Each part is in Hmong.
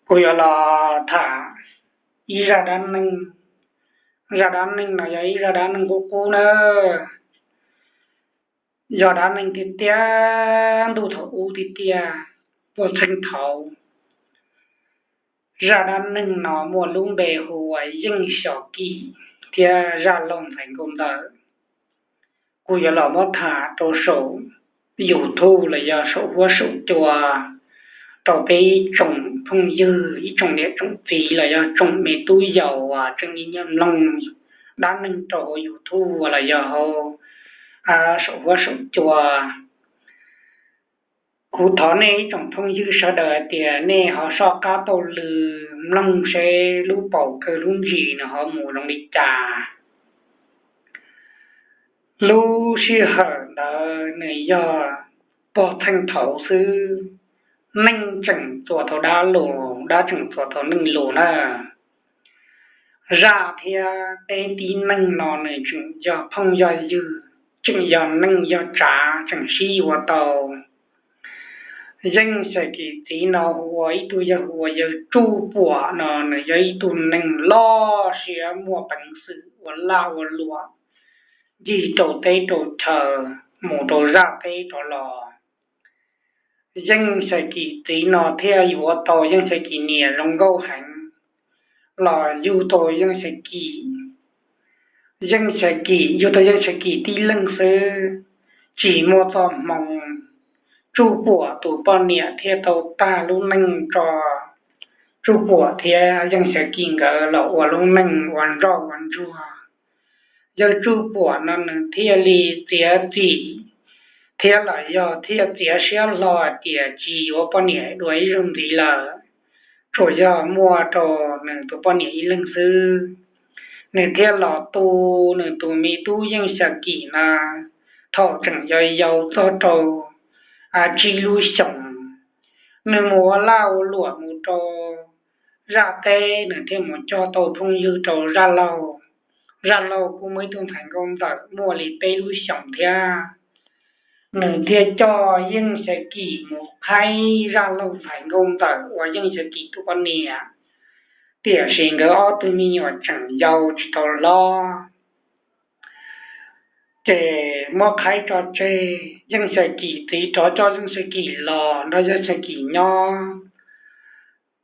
Kuv yuav los tham ib zaj dab neeg. Zaj dab neeg no yog ib zaj dab neeg qub qub nawb. Yog dab neeg tiag tiag, ntuj thaum ub tiag tiag, puag txheej thaud. Zaj dab neeg no muaj lub npe hu ua Yeej Xyom Kim thiab Zaj Laug Ntxhais Nkauj Ntxawm. Kuv yuav los muab tham rau saum YouTube los yog saum huab saum cua rau peb ib tsoom phooj ywg, ib tsoom niam tsoom txiv los yog tsoom me tub yaus uas tseem nyiam mloog dab neeg rau hauv YouTube los yog hauv saum huab saum cua. Kuv thov nej ib tsoom phooj ywg sawv daws hais tias nej ho soj qab taug lw mloog seb lub paus kawg lub ntsis nws ho mus zoo li cas. Lub sij hawm ntawd nws yog puag txheej thaud xwb, neeg tseem txuas tau dab lus, dab tseem txuas tau neeg lus na. Zaj thiab peb tib neeg no nws tseem yog phooj yog ywg, tseem yog neej yog tsav, tseem sib yuav tau. Yeej Xyom Kim txiv no hu ua ib tug yawg hu ua yawg Tsuj Puam no, nws yog ib tug neeg loj siab muaj peev xwm ua laj ua luam ncig rau teb rau chaw, mus rau zaj teb rov los. Yeej Xyom Kim txiv no thiaj yuav tau Yeej Xyom Kim niam zoo nkauj heev los yug tau Yeej Xyom Kim. Yeej Xyom Kim yug tau Yeej Xyom Kim tib leeg xwb, tsis muaj txoj hmoo. Tsuj Puam tus poj niam thiaj tau tag lub neej tso Tsuj Puam thiab Yeej Xyom Kim nkawd los ua lub neej ua ntsoj ua ntsuag. Yawg Tsuj Puam no nws thiaj li txiav txim thiab los yog thiaj txiav siab hlo hais tias tsis yuav poj niam dua ib zaug ntxiv lawm, tsuas yog muaj rau nws tus poj niam ib leeg xwb. Nws thiaj los tu nws tus me tub Yeej Xyom Kim na, thaum tseem yau yau txog rau tsib lub xyoos. Nws mus ua laj ua luam mus rau zaj teb, nws thiaj mus cog tau phooj ywg rau Zaj Laug. Zaj Laug kuj muaj ib tug ntxhais nkauj ntxawm muaj li peb lub xyoos thiab. Nws thiaj coj Yeej Xyom Kim mus qhaib Zaj Laug ntxhais nkauj ntxawm uas Yeej Xyom Kim tus poj niam, tiam sis nkawd ob tug me nyuam tseem yau tsis tau hlob. Ces muab qhaib tso tseg, Yeej Xyom Kim txiv rov coj Yeej Xyom Kim los nrog Yeej Xyom Kim nyob.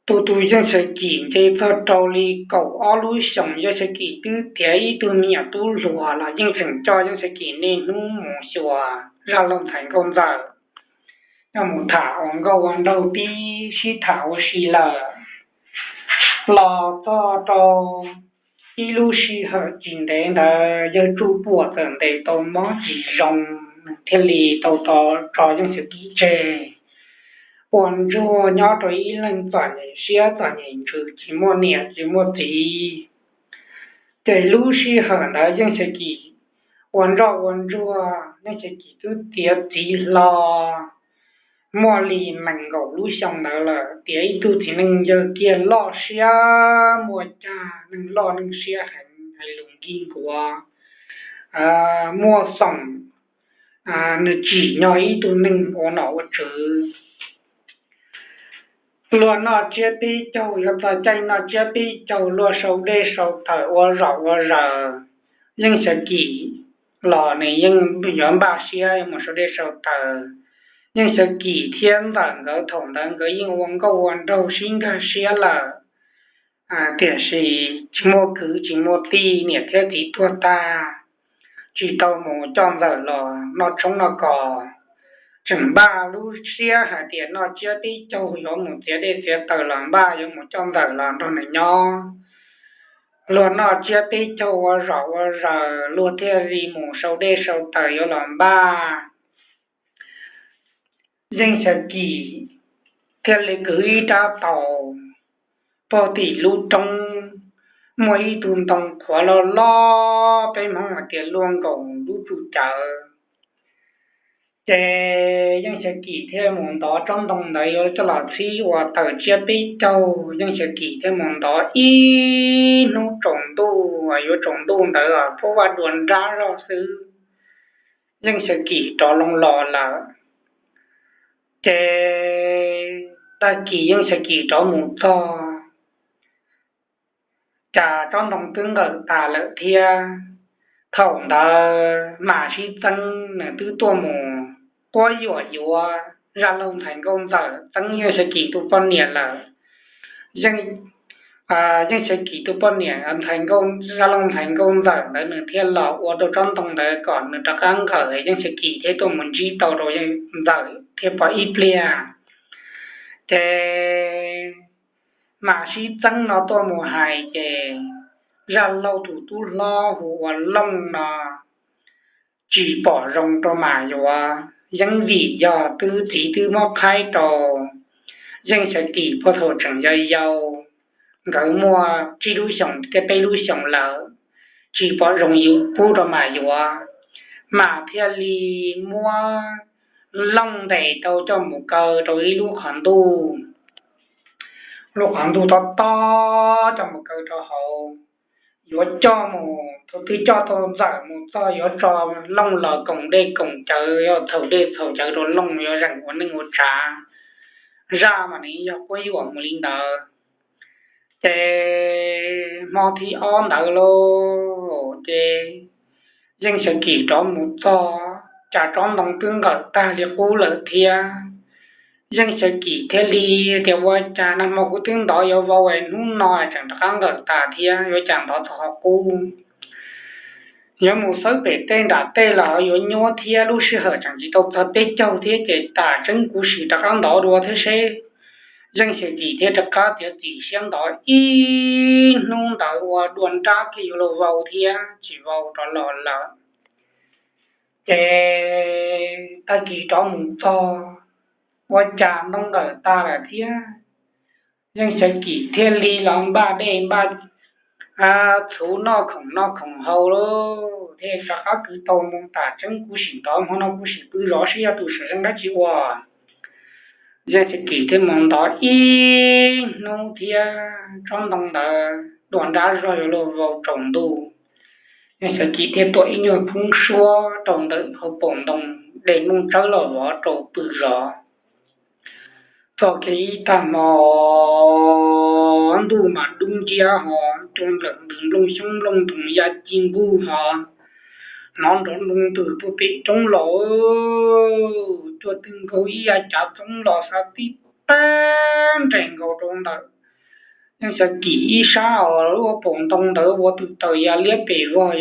Tu tu Yeej Xyom Kim nce txog rau li kaum ob lub xyoos, Yeej Xyom Kim twb tiav ib tug me nyuam tub hluas los yeej tseem coj Yeej Xyom Kim niaj hnub mus xyuas Zaj Laug ntxhais nkauj ntxawm, coj mus tham ua nkauj ua nraug tib sib tham ua si lawm. Los txog rau ib lub sij hawm tsis ntev ntawd yawg Tsuj Puam txawm ntes tau mob tsis zoo, nws thiaj li tau tso Yeej Xyom Kim tseg ua ntsuag nyob rau ib leeg txom nyem siab txom nyem ntsws, tsis muaj niam tsis muaj txiv. Ces lub sij hawm ntawd Yeej Xyom Kim ua ntsoj ua ntsuag, Yeej Xyom Kim twb tiav txiv hlo muaj li nees nkaum lub xyoo ntawd lawm, tiav ib tug txiv neej yawg kiag loj siab muaj cag, neeg loj neeg siab heev, hais lus nkig nkuav, muaj xoom, nws tsim nyog ib tug neeg ua nom ua tswv. Luag noj tsiab peb caug, yuav txog caij noj tsiab peb caug luag sau dej sau taws ua zom ua zaws. Yeej Xyom Kim los nws yeej yuav npaj siab yuav mus sau dej sau taws. Yeej Xyom Kim thiab Ntxawm nkawd thaum ntawd nkawd yeej ua nkauj ua nraug sib nkag siab lawm, tiam sis tsis muaj kwv tsis muaj tij, niam thiab txiv tuag tag, tsis tau mus coj Ntxawm los noj tshoob noj kos. Tseem npaj lub siab hais tias noj tsiab peb caug yuav mus txiav dej txiav taws los npaj yuav mus coj Ntxawm los nrog nws nyob. Luag noj tsiab peb caug ua zom ua zaws, luag thiaj li mus sau dej sau taws yuav los npaj. Yeej Xyom Kim thiaj li kwv ib rab taus puag tim lub roob, muaj ib tug ntoo qhuav loj loj, peb Hmoob hais tias luaj nkaus lub tsuj cawv. Ces Yeej Xyom Kim thiaj mus ntov tsob ntoo ntawd yuav coj los txhib ua taws tsiab peb caug. Yeej Xyom Kim thiaj mus ntov ib hnub tsaus ntuj, yuav tsaus ntuj ntawd pub vaj dua nrab zog xwb, Yeej Xyom Kim rov loo los lawm. Ces Tag kis Yeej Xya Kim rov mus txog, cas tsob ntoo twb nqawm tas lawm thiab. Thaum ntawd Mas Sib Txeeb nws twb tuaj mus quab yuam yuav Zaj Lauj ntxhais nkauj ntxawm, Txeeb Yeej Xya Kim tus poj niam lawm. Yeej Xya Kim tus poj niam Zaj Lauj ntxhais nkauj ntxawm ntawd nws thiaj los ua rau tsob ntoo ntawd kom nws rov qab nqawm, Yeej Xya Kim thiaj tuaj mus ntsib tau rau ntxawm thiaj pom ib pliag. Ces Mas Sib Txeeb no tuaj mus hais ces Zaj Lauj tus tub hlob hu ua Looj no tsis pom zoo rau Mas yuav Yeeb vim yog twb txiv twb muab qhaib rau Yeej Xya Kim puag thaum tseem yau yau, nkawd muaj tsib lub xyoos thiab peb lub xyoos lawm, tsis pom zoo yuav pub rau Mas yuav. Mas thiaj li muab Looj ntes tau coj mus kaw rau ib lub qhov ntuj, lub qhov ntuj tob tob coj mus kaw rau hauv. Yuav coj mus, thaum twg coj tau ntxawm mus txog yuav tso Looj los koom dej koom cawv, yuav txhaum dej txhaum cawv rau Looj, yuav zeem ua neej ua tsav. Zaj mas nws yog quab yuam mus li ntawd. Ces hmo thib ob ntawd lauj, ces Yeej Xya Kim rov mus txog, cas tsob ntoo twb nqawm tag li qub lawm thiab. Yeej Xya Kim thiaj li tias, ua cas nag hmo kuv twb ntov yuav vau es hnub no tseem rov qab nqawm tas thiab, yuav cas ntov txog qhov qub. Yuav mus xawb pem tej nram tej los yuav nyuaj thiab, lub sij hawm tseem tsis tau txog peb caug thiab, ces tam tseeb kuv sim rov qab ntov dua thiab seb. Yeej Xya Kim thiaj rov qab txiav txim siab ntov ib hnub ntawd ua dua nrab kiag yuav luag vau thiab tsis vau rov los lawm. Ces tag kis rov mus txog, ua cas ntoo nqawm tas lawm thiab. Yeej Xya Kim thiaj li los npaj dej npaj txhuv noj khoom noj khoom haus lauj, thiaj rov qab kwv tau mus, tam tseeb kuv sim ntov hmo no kuv sim pw zov seb yog tus sam zeej dab tsi ua. Yeej Xya Kim thiaj mus ntov ib hnub thiab tsob ntoo ntawd dua nrab zog yuav luag vau tsaus ntuj. Yeej Xya Kim thiaj tua ib nyuag phoob suab rau ntawm hauv paus ntoo, de nplooj tsawb los vov rau pw zov. Txog kiag ib tag hmo, ntuj mas dub nciab ho, cua nplawm ntws nplooj xyoob nplooj ntoos ya ci nkuj ho, hnov nrov nroo ntws puag pem roob los, cua twb nkaug ib yav cav txoob los xa tib tag nres nkaus rau ntawm Yeej Xya Kim ib sab os, lub paus ntoo ntawd ua tus taws ya liab pes vog,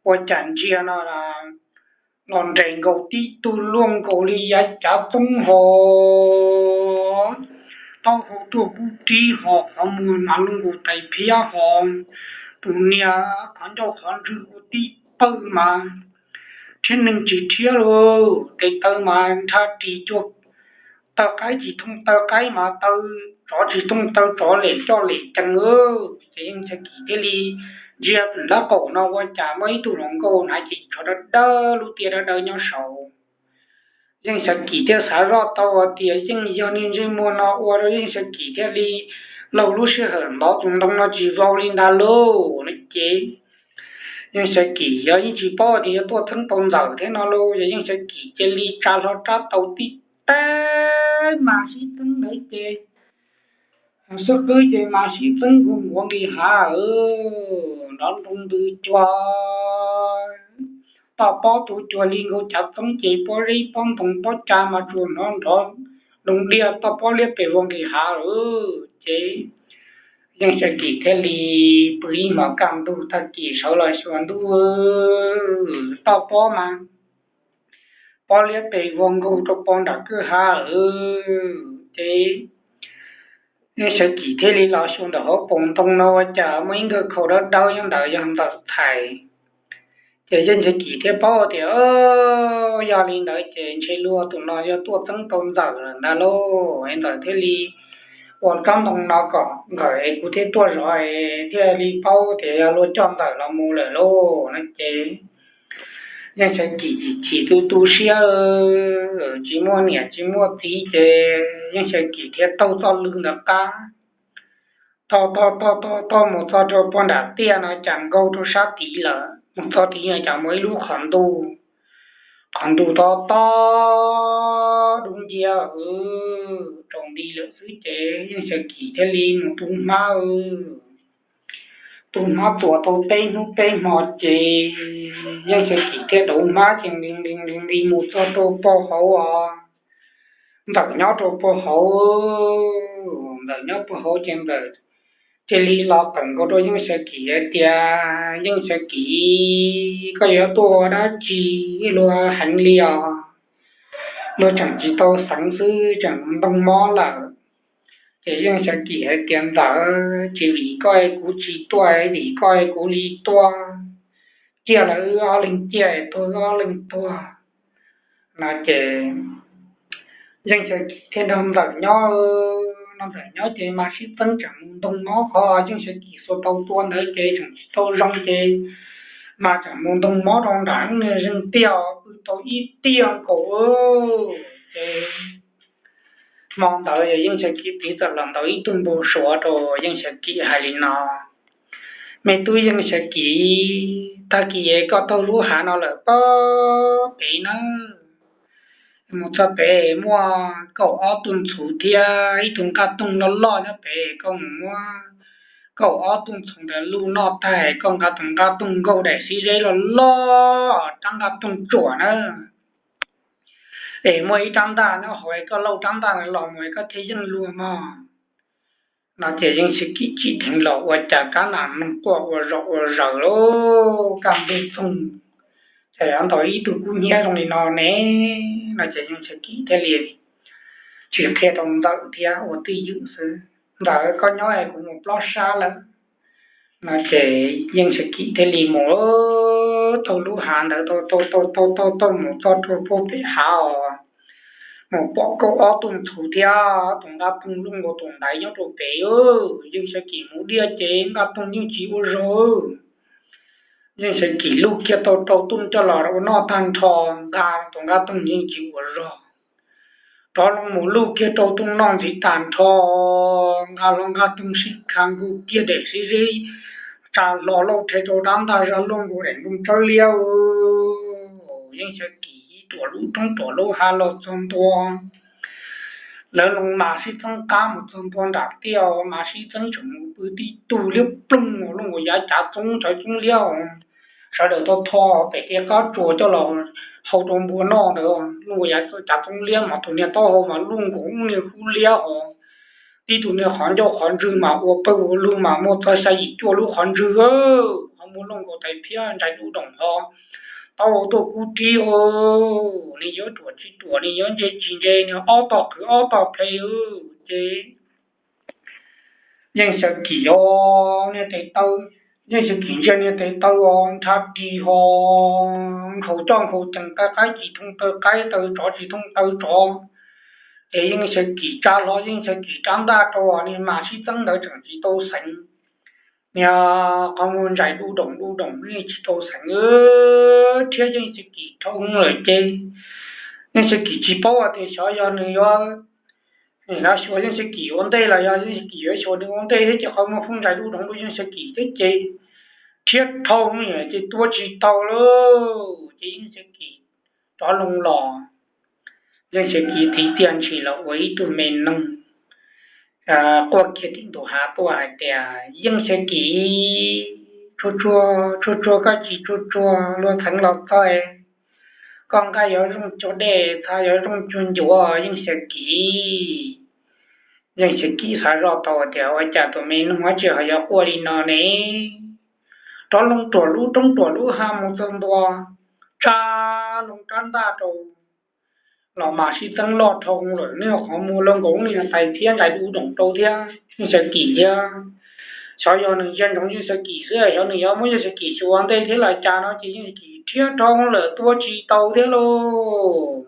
ua cas ntsia no los nres nkaus tib tug luaj nkaus li yav cav txoob ho, taub hau tuaj kub rib ho, qhov muag mas luaj nkaus tais phiab ho, tus niag qhov ncauj qhov ntswg ua tib pawg mas rhiab neeg tsis rhiab lauj, tes taw mas nrhab ris cuag taw qaib tsis thooj taw qaib mas taw tsov tsis thooj taw tsov, lem coj lem cees. Ces Yeej Xya Kim thiaj li ntsia nraub qaum no ua cas muaj ib tug hluas nkauj hnav cev tsho dawb dawb lub tiaj dawb dawb nyob saud. Yeej Xya Kim thiaj xav zoj tau hais tias yeej yog niag ntsej muag no ua rau Yeej Xya Kim thiaj li laug lub sij hawm ntov tus ntoo no tsis vau li ntag lauj no ces Yeej Xya Kim yog yeej tsis paub tias yuav tuaj txeeb tau ntxawm thiab no lauj, yog Yeej Xya Kim cia li tsa hlo rab taus tib teg mas sib txeeb ntawd ces xub qwb ces mas sib txeeb nkuj nkuav nqis hav, nrov nroo ntws cuag toj pob tu cuag li nkaus cav txoob ces pob zeb pob ntoo pob tsa mas tsuas hnov nrov nroo diaj, toj pob liab pes vau nqis hav lawm ces Yeej Xya Kim thiaj li pw ib hmos kaj ntug tag kis sawv los xyuas ntuj, toj pob mas pob liab pes vau nkaus rau pem nram kwj ha lawm ces Yeej Xya Kim thiaj li los xyuas ntawm hauv paus ntoo no ua cas muaj ib nkawg khau dawb dawb nyob ntawd yog ntxawm thais. Ces Yeej Xya Kim thiaj paub tias yog li ntawd ces ntshe luag tus no yog tuaj txeeb tau ntxawm lawm ntag lauj. Ntxawm thiaj li ua tsob ntoo no kom nqawm es kuv thiaj tuaj zov es thiaj li paub tias yog luag coj ntxawm los mus lawm lauj no ces Yeej Xya Kim chim chim tu tu siab, tsis muaj niam tsis muaj txiv ces Yeej Xya Kim thiaj taug txoj lw ntawd qab tog tog tog tog tog mus txog rau pem nram tiaj no cas nkaug rau sab tid lawm, mus txog tid no cas muaj ib lub qhov ntuj Qhov ntuj tob tob dub nciab, tsaus nti lawm xwb ces Yeej Xyaw Kim thiaj li mus tu hmab. Tu hmab tuam tau peb hnub peb hmo ces Yeej Xyaw Kim thiaj dauv hmab ces nqis nqis nqis mus txog rau pem hauv os. Ntxawm nyob rau pem hauv, Ntxawm nyob pem hauv ces Ntxawm cia li los qawm nkaus rau Yeej Xyaw Kim hais tias, Yeej Xyaw Kim, koj yuav tuaj ua dab tsi luag heev li os? Luag tseem tsis tau xeev xwb tseem ntoo mob lawm. Ces Yeej Xyaw Kim hais tias, Ntxawm, tsis vim koj kuv tsis tuaj, vim koj kuv li tuaj. Ciaj los wb ob leeg ciaj, tuag wb ob leeg tuag. No ces Yeej Xyaw Kim thiaj nrog Ntxawm nyob. Nrog Ntxawm nyob ces mas sib txeeb tseem mus ntoo mob qhov Yeej Xyaw Kim xuas tau tua ntawd ces tseem tsis tau zoo ces mas tseem mus ntoo mob rau nram niag zeeg tiaj, pw tau ib tiaj nkaus. Ces hmo ntawd Yeej Xyaw Kim txiv txawm los ntaus ib tug npau suav rau Yeej Xyaw Kim hais li no, Me tub Yeej Xyaw Kim, tag kis koj taug lub hav no lawm pob pem na, mus txog pem muaj kaum ob tug ntxhuv thiab ib tug nqaj toog loj loj nyob pem, koj mus muab kaum ob tug ntxhuv ntawd luj noj tag koj nqa tus nqaj toog nkaug daim xib zeb loj loj, rab nqaj toog tsuam na, es muaj ib rab ntaj nyob hauv, koj lauj rab ntaj ntawd los mus koj thiaj yeej luag mog. No ces Yeej Xyaw Kim tsim dheev los ua cas kab nas noog quaj ua zom ua zaws lub kaj ntug txoog, ces yuav ntaus ib tug kub hnyiab zoo li no ne. No ces Yeej Xyaw Kim thiaj li tsis qhia rau Ntxawm thiab ua twj ywm xwb, Ntxawm koj nyob es kuv mus plob sab lawm. No ces Yeej Xyaw Kim thiaj li mus taug lub hav ntawd taug taug taug taug taug mus txog rau pem hav os, mus pom kaum ob tug ntxhuv thiab tus nqaj toog luj nkaus tus ntaiv nyob rau pem. Yeej Xyaw Kim mus diaj ces nqaj toog yeej tsis ua zog. Yeej Xyaw Kim luj kiag tau rau tug coj los ua noj tag nrho, nqa tus nqaj toog yeej tsis ua zog. Rov loo mus luj kiag rau tug noj ntxiv tag nrho, nqa hlo nqaj toog sib kha nkaug kiag daim xib zeb, tsa hlo lauj rhe rau rab ntaj zaj luj nkaus daim nplooj tsawb liab. Yeej Xyaw Kim ruam lub roob ruam lub hav los txog ntua, lawv loo mas sib txeeb qab mus txog ntua nram tiaj, mas sib txeeb tseem mus pw tib tug liab ploog luj nkaus yav cav txoob cawv txoob liab. Sawv daws tau tho pem kev qab tsuas coj los hau rau npua noj ntawd, luj nkaus yav cav txoob liab mas tus niag taub hau mas luj nkaus niag kub liab hos, tib tug niag qhov ncauj qhov ntswg mas ua pawg ua lug mas muaj txog xya yim cuaj lub qhov ntswg, ho muaj luj nkaus tais phiab ntsais dub doom ho, taub hau tuaj kub rib, nws yuav ruam tsis ruam, nws yuav ntse tsis ntse, nws ob tog qhwv ob tog plhe. Ces Yeej Xyaw Kim os, niag tes taw, Yeej Xyaw Kim ntsia niag tes taw os, nrhav ris ho, nkhaus coj nkhaus cees, taw qaib tsis thooj taw qaib, taw tsov tsis thooj taw tsov. Ces Yeej Xyaw Kim tsa hlo Yeej Xyaw Kim rab ntaj rau niag mas sib txeeb ntawd tseem tsis tau xeev. Niag qhov muag ntsais dub doom dub doom tsis tau xeev, thiab Yeej Xyaw Kim dhau lawm ces Yeej Xyaw Kim tsis paub hais tias xyov yog nws yuav xyuas Yeej Xyaw Kim ua ntej los yog Yeej Xyaw Kim yuav xyuas nws ua ntej thiab ces qhov muag pheej ntsais dub doom rau Yeej Xyaw Kim thiab ces thiab dhau ces tua tsis tau lawm ces Yeej Xyaw Kim rov loo los. Yeej Xyaw Kim txiv tiaj ntshis los ua ib tug me noog quaj kiag tim ntu hav tuaj hais tias, Yeej Xyaw Kim, tsuag tsuag tsuag tsuag, koj tsis tsuag tsuag luag txheev los txog, koj nqaij yuav zoo cuag dej, txha yuav zoo cuag ncuav, Yeej Xyaw Kim. Yeej Xyaw Kim xav zoj tau tias ua cas tus me noog dab tsi ho yuav quaj li no ne. Rov loo ruam lub roob ruam lub hav mus txog ntua, tsa loo rab ntaj rau los mas sib txeeb loj dhau lawm, niag qhov muag luj nkaus niag tais phiab ntsais dub doom rau thiab Yeej Xyaw Kim thiab. Xyov yog nws ntsia ntsoov Yeej Xyaw Kim xwb, xyov nws yuav muab Yeej Xyaw Kim xyuas ua ntej thiab los cas no ces Yeej Xyaw Kim thiab dhau lawm tua tsis tau thiab lauj.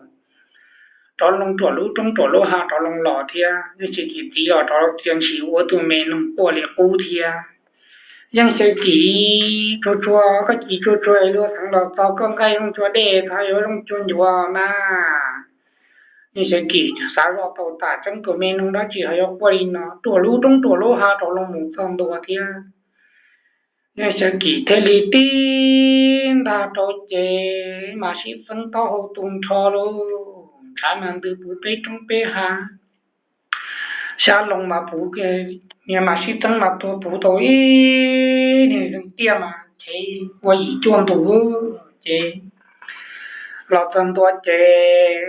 Rov loo ruam lub roob ruam lub hav rov loo los thiab, Yeej Xyaw Kim txiv los rov tiaj ntshis ua tus me noog quaj li qub thiab. Yeej Xyaw Kim, tsuag tsuag, koj tsis tsuag tsuag luag txheev los txog, koj nqaij zoo cuag dej, txha yuav zoo cuag ncuav mas. Yeej Xyaw Kim xav zoj tau tas tseeb tus me noog dab tsi ho yuav quaj li no, ruam lub roob ruam lub hav rov loo mus txog ntua thiab. Yeej Xyaw Kim thiaj li tib nta rau ces mas sib txeeb taub hau tu nrho lauj, ntshav mas ntws puv peb roob peb hav. Xya loo mas puv, niag mas sib txeeb mas tuag puv tau ib niag tiaj mas chev ua yim cuaj ntug ces los txog ntua ces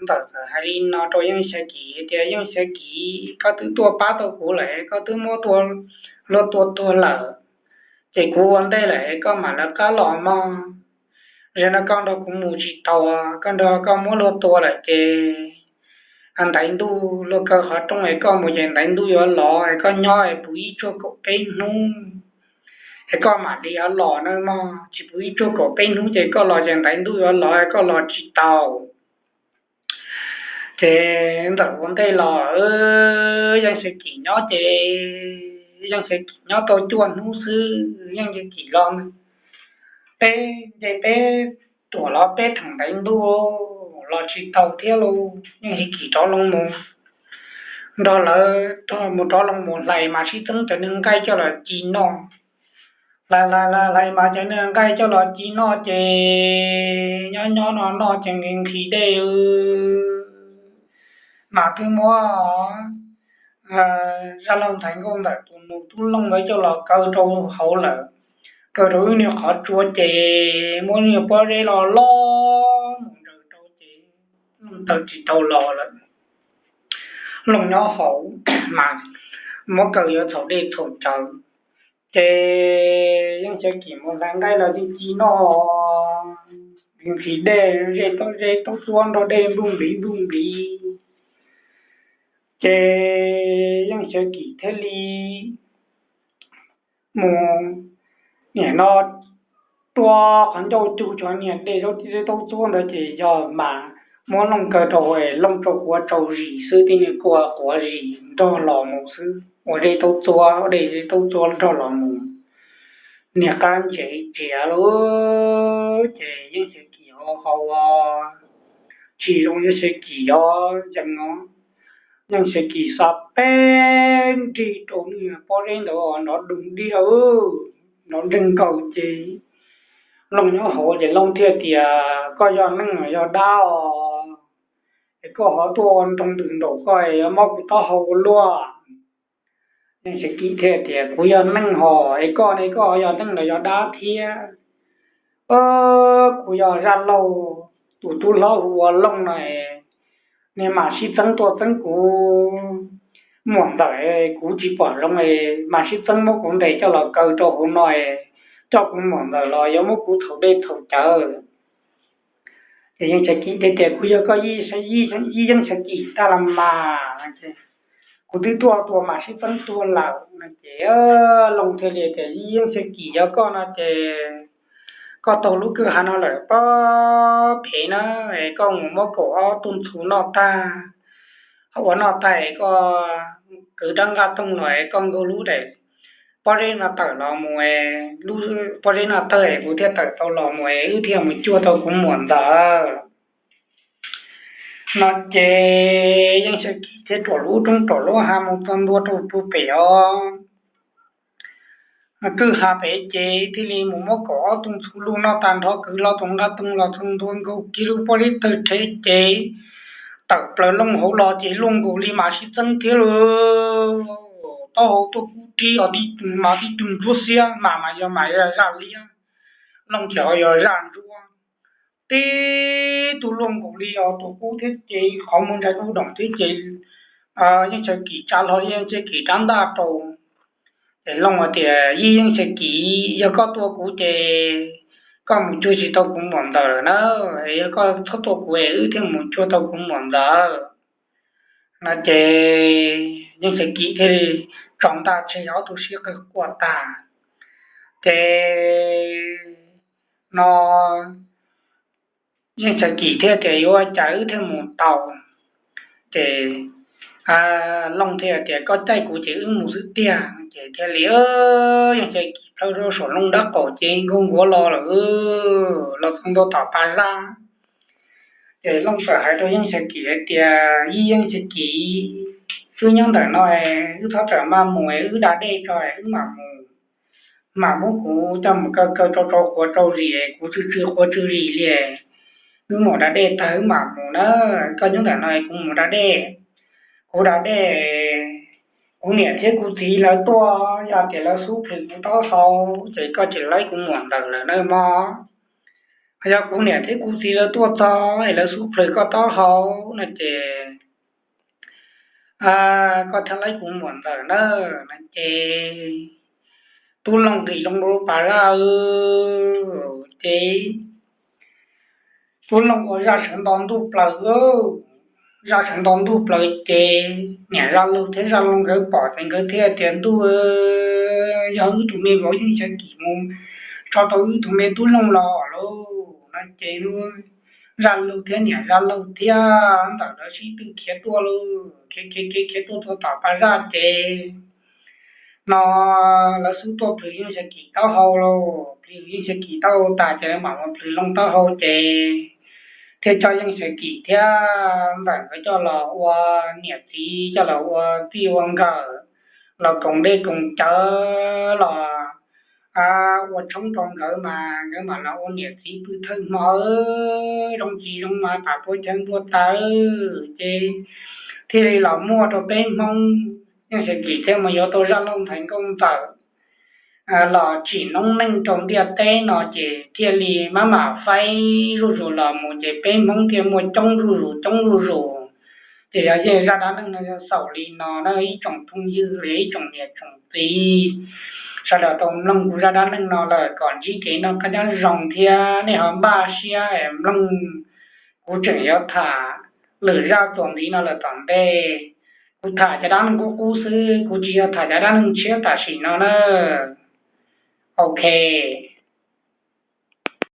Ntxawm txawm hais li no rau Yeej Xyaw Kim tias, Yeej Xyaw Kim, koj twb tuaj pab tau kuv lawm, koj twb muab luag tua tuag lawm, ces kuv ua ntej lawm, koj mam lawv qab los mog. Yog no koj nrog kuv mus tsis tau, koj nrog koj muab luag tua lawm ces ntaiv ntuj luag kaw qhov rooj es koj mus ces ntaiv ntuj yuav los es koj nyob es puv ib tsug kaum peb hnub es koj mam li yuav los na mog, tsis puv ib tsug kaum peb hnub ces koj los ces ntaiv ntuj yuav los es koj los tsis tau. Ces Ntxawm ua ntej los, Yeej Xyaw Kim nyob ces Yeej Xyaw Kim nyob tau cuaj hnub xwb Yeej Xyaw Kim los, peb nce peb tuam los peb theem ntaiv ntuj los tsis tau thiab lauj, Yeej Xyaw Kim rov loo mus. Nrog lawv mus rov loo mus hlais mas sib txeeb cov niag nqaij coj los ci noj. Hlais hlais hlais mas cov niag nqaij coj los ci noj ces nyob nyob no noj ces nqhis nqhis dej mas twb muab Zaj Laug Ntxhais Nkauj Ntxawm tus nus tub Looj ntawd coj los kaw rau hauv lawm, kaw rau ib niag qhov tsua ces muab niag pob zeb los los mus ntaws rau ces Looj taw tsis tau los lawm. Looj nyob hauv mas muab kaw yuav txhaum dej txhaum cawv. Ces Yeej Xyaw Kim mus hlais nqaij los ci ci noj, nqhis dej, zej taub zeb taub txuab nrog dej npluj npliv npluj npliv. Ces Yeej Xyaw Kim thiaj li mus, niam no tua qhov ncauj cug cov niag dej zaub tib zeb taub txuab ntawd ces yog mas muab Looj kaw rau, Looj tsau quav tsau zis xwb, tib niag kua quav zis nrog los mus xwb, ua zeb taub txuab, dej zeb taub txuab nrog los mus. Niag qab ntsev tsiav lawm ces Yeej Xyaw Kim ho haus tsis zoo, Yeej Xyaw Kim yog yees os, Yeej Xyaw Kim xa peb nrig rau niag pob zeb ntawd nrov doo diaj, nrov nreeg nkaus ces Looj nyob hauv ces Looj thiaj tias, Koj yog neeg los yog dab os? Es koj ho tuaj ua nroo ntws nraum koj es yuav mob kuv taub hau ua luaj. Yeej Xyaw Kim thiaj tias, Kuv yog neeg hos, es koj ne, koj ho yog neeg los yog dab thiab? Kuv yog Zaj Laug tus tub hlob hu ua Looj no, niag mas sib txeeb tuaj txeeb kuv muam ntxawm, kuv tsis pom zoo es mas sib txeeb muab kuv ntes coj los kaw rau hauv no, coj kuv muam ntxawm los yuav muab kuv txhaum dej txhaum cawv. Ces Yeej Xyaw Kim thiaj tias, Kuv yog koj yij Yeej Xyaw Kim tag los mas, kuv twb tuaj tua mas sib txeeb tuag lawm no. Ces Looj thiaj li tias, Yeej Xyaw Kim, yog koj no ces koj taug lub kwj ha no lawm pob phem na, es koj mus muab kaum ob tug ntxhw noj tag, ua noj tag es koj kwv rab nqaj toog los es koj nkaug lub daim pob zeb no tawm los mus, lub pob zeb no tawg es kuv thiaj tawm tau los mus es wb thiaj mus cuag tau kuv muam ntxawm. No ces Yeej Xyaw Kim thiaj ruam lub roob ruam lub hav mus txog ntua rau puag pem os kwj ha pem ces thiaj li mus muab kaum ob tug ntxhw luj noj tag nrho, kwv hlo tus nqaj toog los txog ntua nkaug kiag lub pob zeb tawg rhe ces tawm plaws Looj hauv los ces Looj nkaus li mas sib txeeb thiab lauj. Taub hau tuaj kub rib os, mas tib tug ntsuab xiab, mas mas yog mas yog zaj liab, Looj ces ho yog zaj ntsuab. Tib tug Looj nkaus li os tus kub thiab ces qhov muag ntsa dub doom thiab ces Yeej Xyaw Kim tsa hlo Yeej Xyaw Kim rab ntaj rau. Ces Looj hais tias, Yij Yeej Xyaw Kim, yog koj tua kuv ces koj mus cuag tsis tau kuv muam ntxawm lawm na, yog koj txhob tua kuv es wb thiaj mus cuag tau kuv muam ntxawm. No ces Yeej Xyaw Kim thiaj li tso ntaj tseg ob tug sib qw quaj tag. Ces no Yeej Xyaw Kim thiaj tias, Yuav ua cas wb thiaj mus tau? Ces Looj thiaj tias, Koj caij kuv ces wb mus xwb tiag. Ces thiaj li Yeej Xyaw Kim plhaw rau saum Looj dab qaum ces nkaug nkuav los lawm, los txog ntua tom pas zaj. Ces Looj txawm hais rau Yeej Xyaw Kim hais tias, Yij Yeej Xyaw Kim, wb nyob ntawm no, wb txhob txawm maj mus, wb da dej tso wb mam mus. mam muab kuv coj mus kaw kaw rau rau quav rau zis, kuv tsw tsw quav tsw zis li. Wb mus da dej tag wb mam mus na, koj nyob ntawm no kuv mus da dej. Kuv da dej, kuv niam thiab kuv txiv lawv tuaj, yog tias lawv xub plhws kuv taub hau ces koj tseem laib kuv muam ntawm lawm na mog. Yog kuv niam thiab kuv txiv lawv tuaj txog es lawv xub plhws koj taub hau no ces koj thiaj laib kuv muam ntawm na. No ces Tub Looj nqis loo rau pas zaj ces Tub Looj ua zaj sawv nto ntuj plaws, zaj sawv nto ntuj plaws ces niam Zaj Laug thiab Zaj Looj nkawd pom ces nkawd thiaj tias, Ntuj, yog wb tus me vauv Yeej Xya Kim mus tso rau wb tus me Tub Looj los lauj. No ces Zaj Laug thiab niam Zaj Laug thiab ntawm lawv sib tw khiav tuaj lauj, khiav khiav khiav khiav tuaj txog tom pas zaj ces no lawv xub tuaj plhws Yeej Xya Kim taub hau lauj, plhws Yeej Xya Kim taub hau tas ces lawv mam mus plhws Looj taub hau ces thiaj coj Yeej Xya Kim thiab ntawm nkawd coj los ua niam txiv, coj los ua txij ua nkawm, los koom dej koom cawv los ua tshoob rau nkawd mas nkawd mam los ua niam txiv pw thawj hmo zoo tsis zoo mas pam puab chaw nplua taws ces thiaj li los muaj rau peb Hmoob, Yeej Xya Kim thiaj mus yuav tau Zaj Looj ntawm nkauj ntxawm los tsim noob neej rau ntiaj teb no ces thiaj li mab mam faib zuj zus los mus ces peb Hmoob thiaj muaj coob zuj zus coob zuj zus. Ces yog zaj dab neeg no yog xaus li no na ib tsoom phooj ywg los yog ib tsoom niam tsoom txiv, sawv daws tau mloog kuv zaj dab neeg no lawm kom ntsib kev noj qab nyob zoo thiab nej ho npaj siab mloog. Kuv tseem yuav tham lwm zaj txuas ntxiv no lawm tom ntej. Kuv tham cov dab neeg qub qub xwb, kuv tsis yog tham cov dab neeg tshiab tam sim no na. Ok.